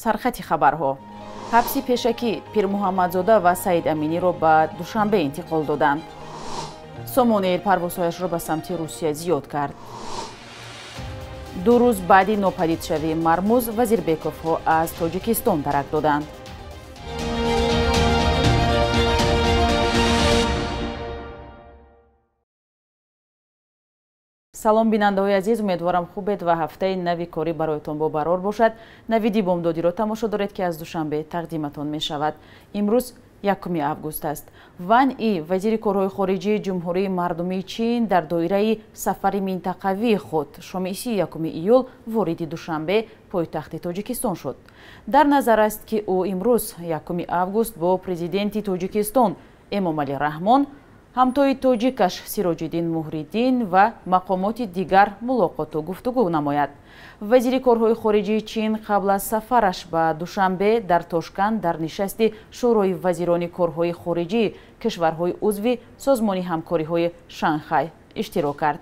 Сархати хабарҳо. Ҳабси пешакӣ Пирмуҳаммадзода ва Саид Аминиро ба Душанбе интиқол доданд. Сомон Эйр парвозҳояшро ба самти Русия зиёд кард. 2 рӯз баъди нопадидшавии мармуз Вазирбековҳо аз Тоҷикистон дарак доданд. Салом бинандаҳои азиз, умедворам хубед ва ҳафтаи нави корӣ бароятон бобарор бошад. Навиди бомдодиро тамошо доред, ки аз Душанбе тақдиматон мешавад. Имрӯз 1 август аст. Ван И, вазири корҳои хориҷии Ҷумҳурии Мардумии Чин, дар доираи сафари минтақавии худ шоми 31 июл вориди Душанбе, пойтахти Тоҷикистон шуд. Дар назар аст, ки ӯ имрӯз 1 август бо президенти Тоҷикистон Эмомалӣ Раҳмон, ҳамтои тоҷикаш Сироҷиддин Муҳриддин ва мақомоти дигар мулоқоту гуфтугӯ намояд. Вазири корҳои хориҷии Чин қабл аз сафараш ба Душанбе дар Тошканд дар нишасти Шӯрои вазирони корҳои хориҷии кишварҳои узви Созмони ҳамкориҳои Шанхай иштирок кард.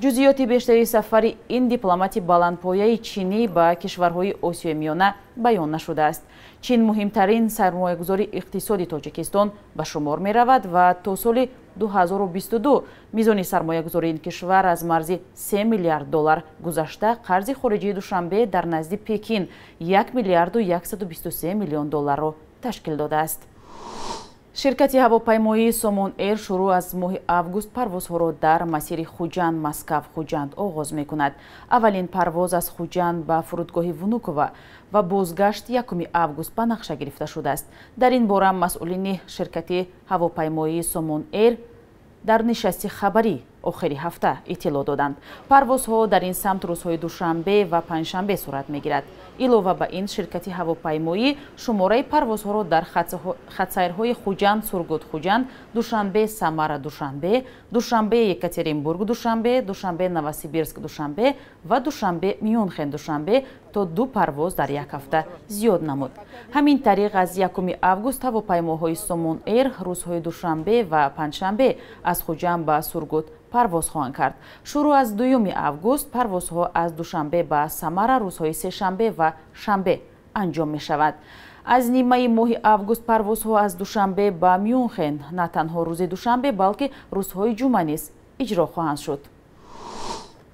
Ҷузъиёти бештари сафари ин дипломати баландпояи чинӣ ба кишварҳои Осиёи Миёна баён нашудааст. Чин муҳимтарин сармоягузори иқтисоди Тоҷикистон ба шумор меравад ва то соли 2022 мизони сармоягузории ин кишвар аз марзи 3 миллиард доллар гузашта, қарзи хориҷии Душанбе дар назди Пекин 1 миллиарду 123 миллион долларро ташкил додааст. Ширкати ҳавопаймоии Сомон Эйр шурӯъ аз моҳи август парвозҳоро дар масири Хуҷанд Москав Хуҷанд оғоз мекунад. Аввалин парвоз аз Хуҷанд ба фурудгоҳи Внукова ва бозгашт 1 август ба нақша гирифта шудааст. Дар ин бора масъулини ширкати ҳавопаймоии Сомон Эйр дар нишасти хабарӣ охири ҳафта иттилоъ доданд. Парвозҳо дар ин самт рӯзҳои душанбе ва панҷшанбе сурат мегирад. Илова ба ин, ширкати ҳавопаймоӣ шумораи парвозҳоро дар хатсайрҳои Хуҷанд Сургут Хуҷанд, Душанбе Самара Душанбе, Душанбе Екатеринбург Душанбе, Душанбе Новосибирск Душанбе ва Душанбе Мюнхен Душанбе то 2 парвоз дар як ҳафта зиёд намуд. Ҳамин тариқ аз 1 август ҳавопаймоҳои Сомон Эйр рӯзҳои душанбе ва панҷшанбе аз Хуҷанд ба Сургут парвоз хоҳанд кард. Шурӯъ аз 2 август парвозҳо аз Душанбе ба Самара рӯзҳои сешанбе ва шанбе анҷом мешавад. Аз нимаи моҳи август парвозҳо аз Душанбе ба Мюнхен на танҳо рӯзи душанбе, балки рӯзҳои ҷумъа низ иҷро хоҳанд шуд.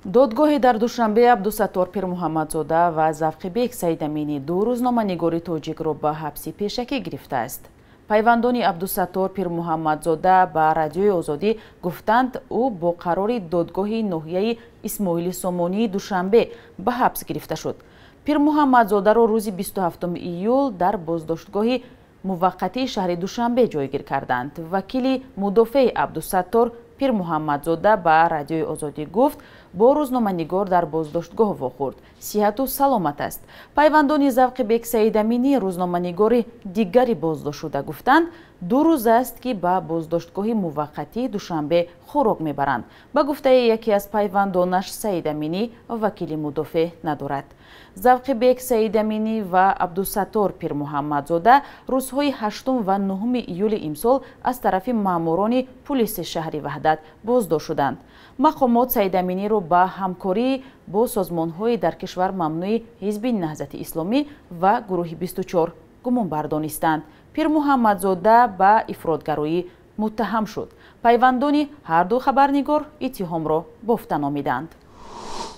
Додгоҳе дар Душанбе Абдусаттор Пирмуҳаммадзода ва Завқибек Саидаминӣ, ду рӯзноманигори тоҷикро ба ҳабси пешакӣ гирифтааст. Пайвандони Абдусаттор Пирмуҳаммадзода ба Радиои Озодӣ гуфтанд, ӯ бо қарори додгоҳи ноҳияи Исмоили Сомонии Душанбе ба ҳабс гирифта шуд. Пирмуҳаммадзодаро рӯзи 27 июл дар боздоштгоҳи муваққатии шаҳри Душанбе ҷойгир карданд. Вакили мудофеи Абдусаттор Пирмуҳаммадзода ба Радиои Озодӣ гуфт, бо рӯзноманигор дар боздоштгоҳ вохӯрд, сиҳату саломат аст. Пайвандони Завқибек Саидаминӣ, рӯзноманигори дигари боздоштшуда, гуфтанд, 2 рӯз аст, ки ба боздоштгоҳи муваққатии Душанбе хӯрок мебаранд. Ба гуфтаи яке аз пайвандонаш, Саидаминӣ вакили мудофеъ надорад. Завқибек Саидаминӣ ва Абдусаттор Пирмуҳаммадзода рӯзҳои 8 ва 9 июли имсол аз тарафи маъмурони пулиси шаҳри Ваҳдат боздошт шуданд. Мақомот Саидаминиро ба ҳамкорӣ бо созмонҳои дар кишвар мамнӯи Ҳизби Наҳзати Исломӣ ва гурӯҳи 24 гумонбар донистанд. Пирмуҳаммадзода ба ифротгароӣ муттаҳам шуд. Пайвандони ҳар ду хабарнигор иттиҳомро бофта номиданд.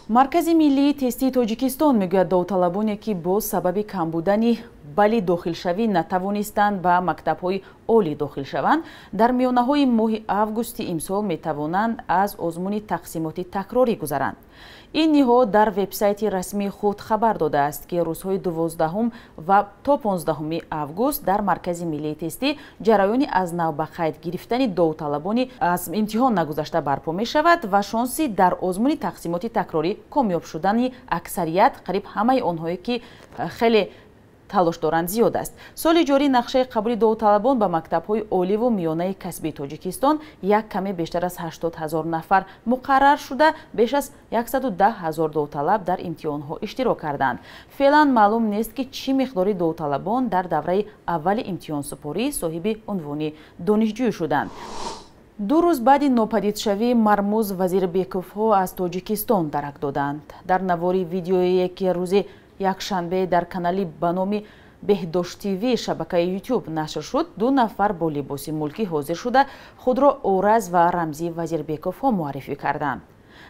Маркази миллии тестии Тоҷикистон мегӯяд, довталабоне, ки бо сабаби камбудани балли дохилшавӣ натавонистанд ба мактабҳои олӣ дохил шаванд, дар миёнаҳои моҳи августи имсол метавонанд аз озмуни тақсимоти такрорӣ гузаранд. Ин ниҳод дар вебсайти расмии худ хабар додааст, ки рӯзҳои 12 ва то 15 август дар Маркази миллии тестӣ ҷараёни аз нав ба қайд гирифтани довталабони аз имтиҳон нагузашта барпо мешавад ва шонси дар озмуни тақсимоти такрорӣ комёб шудани аксарият, қариб ҳамаи онҳое, ки хеле талош доранд, зиёд аст. Соли ҷорӣ нақшаи қабули довталабон ба мактабҳои оливу миёнаи касбии Тоҷикистон як каме бештар аз 80 ҳазор нафар муқаррар шуда, беш аз 110 ҳазор довталаб дар имтиҳонҳо иштирок карданд. Феълан маълум нест, ки чӣ миқдори довталабон дар давраи аввали имтиҳонсупорӣ соҳиби унвони донишҷӯӣ шуданд. 2 рӯз баъди нопадидшавии мармуз Вазирбековҳо аз Тоҷикистон дарак доданд. Дар навори видеое, ки рӯзи Якшанбе дар канали ба номи Беҳдошт ТВ шабакаи YouTube нашр шуд, ду нафар бо либоси мулкӣ ҳозир шуда худро Ораз ва Рамзӣ Вазирбековҳо муаррифӣ карданд.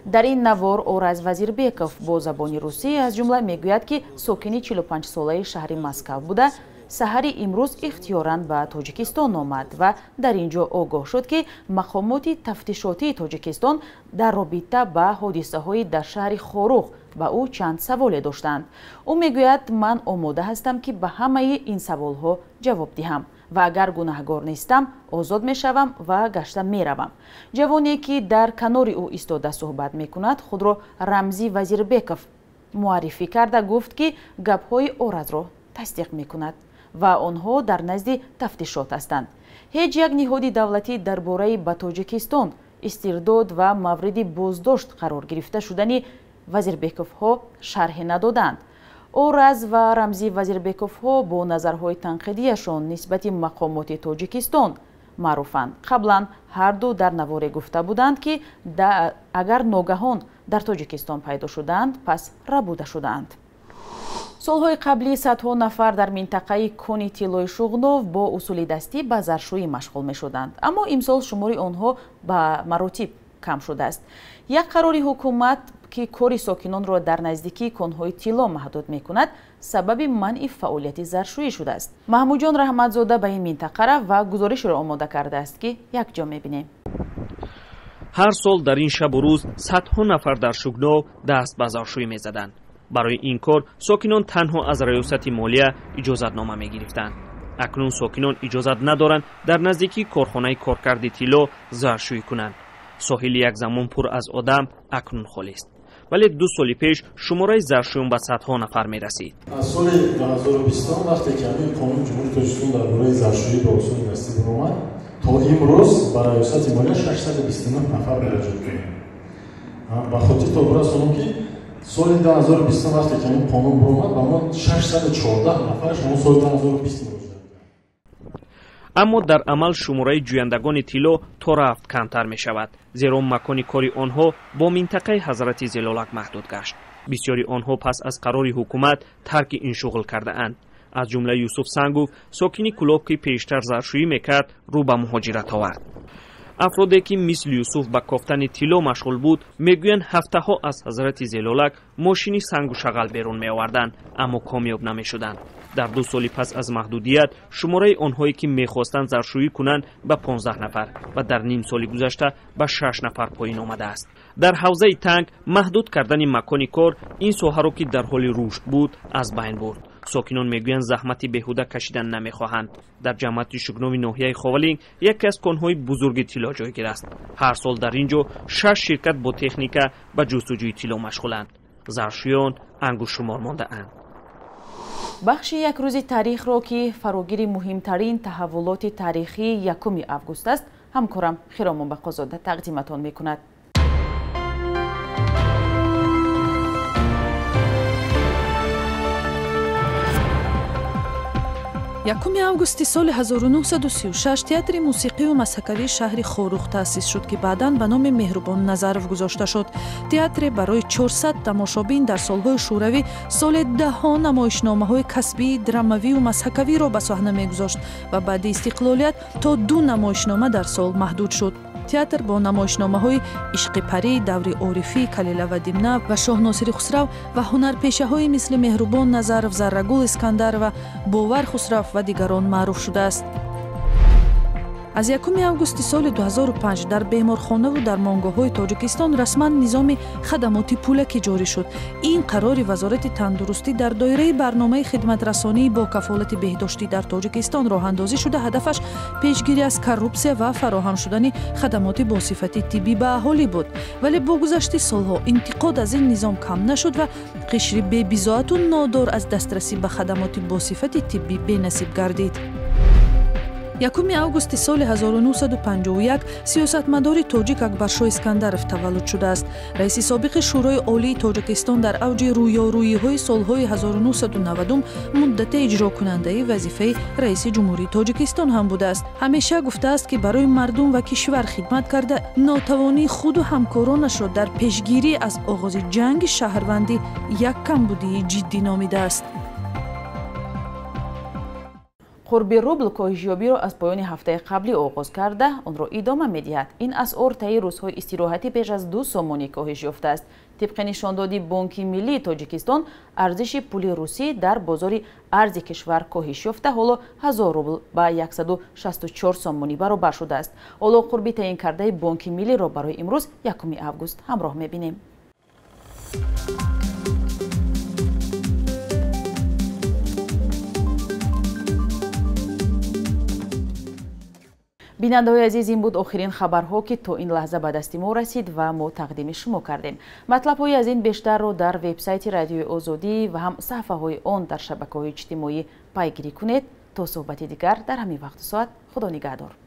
Дар ин навор Ораз Вазирбеков бо забони русӣ аз ҷумла мегӯяд, ки сокини 45-солаи шаҳри Москав буда, саҳари имрӯз ихтиёран ба Тоҷикистон омад ва дар ин ҷо огоҳ шуд, ки мақомоти тафтишотии Тоҷикистон дар робита ба ҳодисаҳои дар шаҳри Хоруғ ба ӯ чанд саволе доштанд. Ӯ мегӯяд, ман омода ҳастам, ки ба ҳамаи ин саволҳо ҷавоб диҳам ва агар гунаҳгор нестам, озод мешавам ва гашта меравам. Ҷавоне, ки дар канори ӯ истода суҳбат мекунад, худро Рамзӣ Вазирбеков муаррифӣ карда гуфт, ки гапҳои Оразро тасдиқ мекунад ва онҳо дар назди тафтишот ҳастанд. Ҳеҷ як ниҳоди давлатӣ дар бораи ба Тоҷикистон истирдод ва мавриди боздошт қарор гирифта шудани Вазирбековҳо шарҳе надоданд. Ораз ва Рамзӣ Вазирбековҳо бо назарҳои танқидияшон нисбати мақомоти Тоҷикистон маъруфанд. Қаблан ҳарду дар наворе гуфта буданд, ки агар ногаҳон дар Тоҷикистон пайдо шудаанд, пас рабуда шудаанд. Солҳои қаблӣ садҳо нафар дар минтақаи кони тиллои Шуғнов бо усули дастӣ ба заршӯӣ машғул мешуданд, аммо имсол шумори онҳо ба маротиб кам шудааст. Як қарори ҳукумат, ки кори сокинонро дар наздикии конҳои тилло маҳдуд мекунад, сабаби манъи фаъолияти заршӯӣ шудааст. Маҳмудҷон Раҳматзода ба ин минтақа рафт ва гузоришро омода кардааст, ки якҷо мебинем. Ҳар сол дар ин шабу рӯз садҳо нафар дар Шуғнов даст ба заршӯӣ мезаданд. Барои ин кор сокинон танҳо аз раёсати молия иҷозатнома мегирифтанд. Акнун сокинон иҷозат надоранд дар наздикии корхонаи коркарди тилло заршӯӣ кунанд. Соҳили як замон пур аз одам акнун холист. Вале 2 соли пеш шумораи заршӯён ба садҳо нафар мерасид. Аз соли 2020 вақте ки ҳамин қонуни Ҷумҳурии Тоҷикистон дар бораи заршӯӣ ба усули дастӣ баромад, то имрӯз ба раёсати молия 629 нафар муроҷиат карданд. Ба хотир то бирасонам, ки соли 2020 вақте ки ҳамин қонун баромад, ба мо 614 нафар шумо соли 2020 муроҷиат карданд. Аммо дар амал шумораи ҷӯяндагони тилло то рафт камтар мешавад, зеро макони кори онҳо бо минтақаи Ҳазрати Зелолак маҳдуд гашт. Бисёри онҳо пас аз қарори ҳукумат тарки ин шуғл кардаанд. Аз ҷумла Юсуф Сангов, сокини Кулоб, ки пештар заршӯӣ мекард, рӯ ба муҳоҷират овард. Афроде, ки мисли Юсуф ба кофтани тилло машғул буд, мегӯянд ҳафтаҳо аз Ҳазрати Зелолак мошини сангу шағал берун меоварданд, аммо комёб намешуданд. Дар 2 соли пас аз маҳдудият шумораи онҳое, ки мехостанд заршӯӣ кунанд, ба 15 нафар ва дар ним соли гузашта ба 6 нафар поин омадааст. Дар ҳавзаи танг маҳдуд кардани макони кор ин соҳаро, ки дар ҳоли рушд буд, аз байн бурд. Сокинон мегӯянд заҳмати беҳуда кашидан намехоҳанд. Дар ҷамоати Шугнови ноҳияи Ховалинг яке аз конҳои бузурги тилло ҷойгир аст. Ҳар сол дар ин ҷо 6 ширкат бо техника ба ҷустуҷӯи тилло машғуланд. Заршӯён ангуштшумор мондаанд. Бахши як рӯзи таърихро, ки фарогири муҳимтарин таҳаввулоти таърихии 1 август аст, ҳамкорам Хиромон Бақозода тақдиматон мекунад. Якуми августи соли 1936 театри мусиқию масҳакавии шаҳри Хоруғ таъсис шуд, ки баъдан ба номи Меҳрубон Назаров гузошта шуд. Театре барои 400 тамошобин дар солҳои шӯравӣ соли даҳҳо намоишномаҳои касбии драмавию масҳакавиро ба саҳна мегузошт ва баъди истиқлолият то 2 намоишнома дар сол маҳдуд шуд. Театр бо намоишномаҳои Ишқи парӣ, Даври орифӣ, Калила ва Димна ва Шоҳносири Хусрав ва ҳунарпешаҳои мисли Меҳрубон Назаров, Заррагул Искандарова, Бовар Хусрав ва дигарон маъруф шудааст. Аз 1 августи соли 2005 дар беморхонаву дармонгоҳҳои Тоҷикистон расман низоми хадамоти пулакӣ ҷорӣ шуд. Ин қарори Вазорати тандурустӣ дар доираи барномаи хидматрасонии бо кафолати беҳдоштӣ дар Тоҷикистон роҳандозӣ шуда, ҳадафаш пешгирӣ аз коррупсия ва фароҳам шудани хадамоти босифати тиббӣ ба аҳолӣ буд. Вале бо гузашти солҳо интиқод аз ин низом кам нашуд ва қишри бебизоату нодор аз дастрасӣ ба хадамоти босифати тиббӣ бенасиб гардид. 1 августи соли 1951 сиёсатмадори тоҷик Акбаршоҳ Искандаров таваллуд шудааст. Раиси собиқи Шӯрои Олии Тоҷикистон дар авҷи рӯёрӯиҳои солҳои 1990 муддате иҷрокунандаи вазифаи раиси ҷумҳурии Тоҷикистон ҳам будааст. Ҳамеша гуфтааст, ки барои мардум ва кишвар хидмат карда, нотавонии худу ҳамкоронашро дар пешгирӣ аз оғози ҷанги шаҳрвандӣ як камбудии ҷиддӣ номидааст. Қурби рубл коҳишёбиро аз поёни ҳафтаи қаблӣ оғоз карда, онро идома медиҳад. Ин асъор таи рӯзҳои истироҳатӣ беш аз 2 сомонӣ коҳиш ёфтааст. Тибқи нишондоди Бонки Миллии Тоҷикистон, арзиши пули русӣ дар бозори арзи кишвар коҳиш ёфта, ҳоло 1000 рубл ба 164 сомонӣ баробар шудааст. Ҳоло қурби таъин кардаи Бонки Миллиро барои имрӯз 1 август ҳамроҳ мебинем. Бинандаҳои азиз, ин буд охирин хабарҳо, ки то ин лаҳза ба дасти мо расид ва мо тақдими шумо кардем. Матлабҳои аз ин бештарро дар вебсайти Радиои Озодӣ ва ҳам саҳифаҳои он дар шабакаҳои иҷтимоӣ пайгирӣ кунед. То суҳбати дигар дар ҳамин вақту соат, Худо нигаҳдор.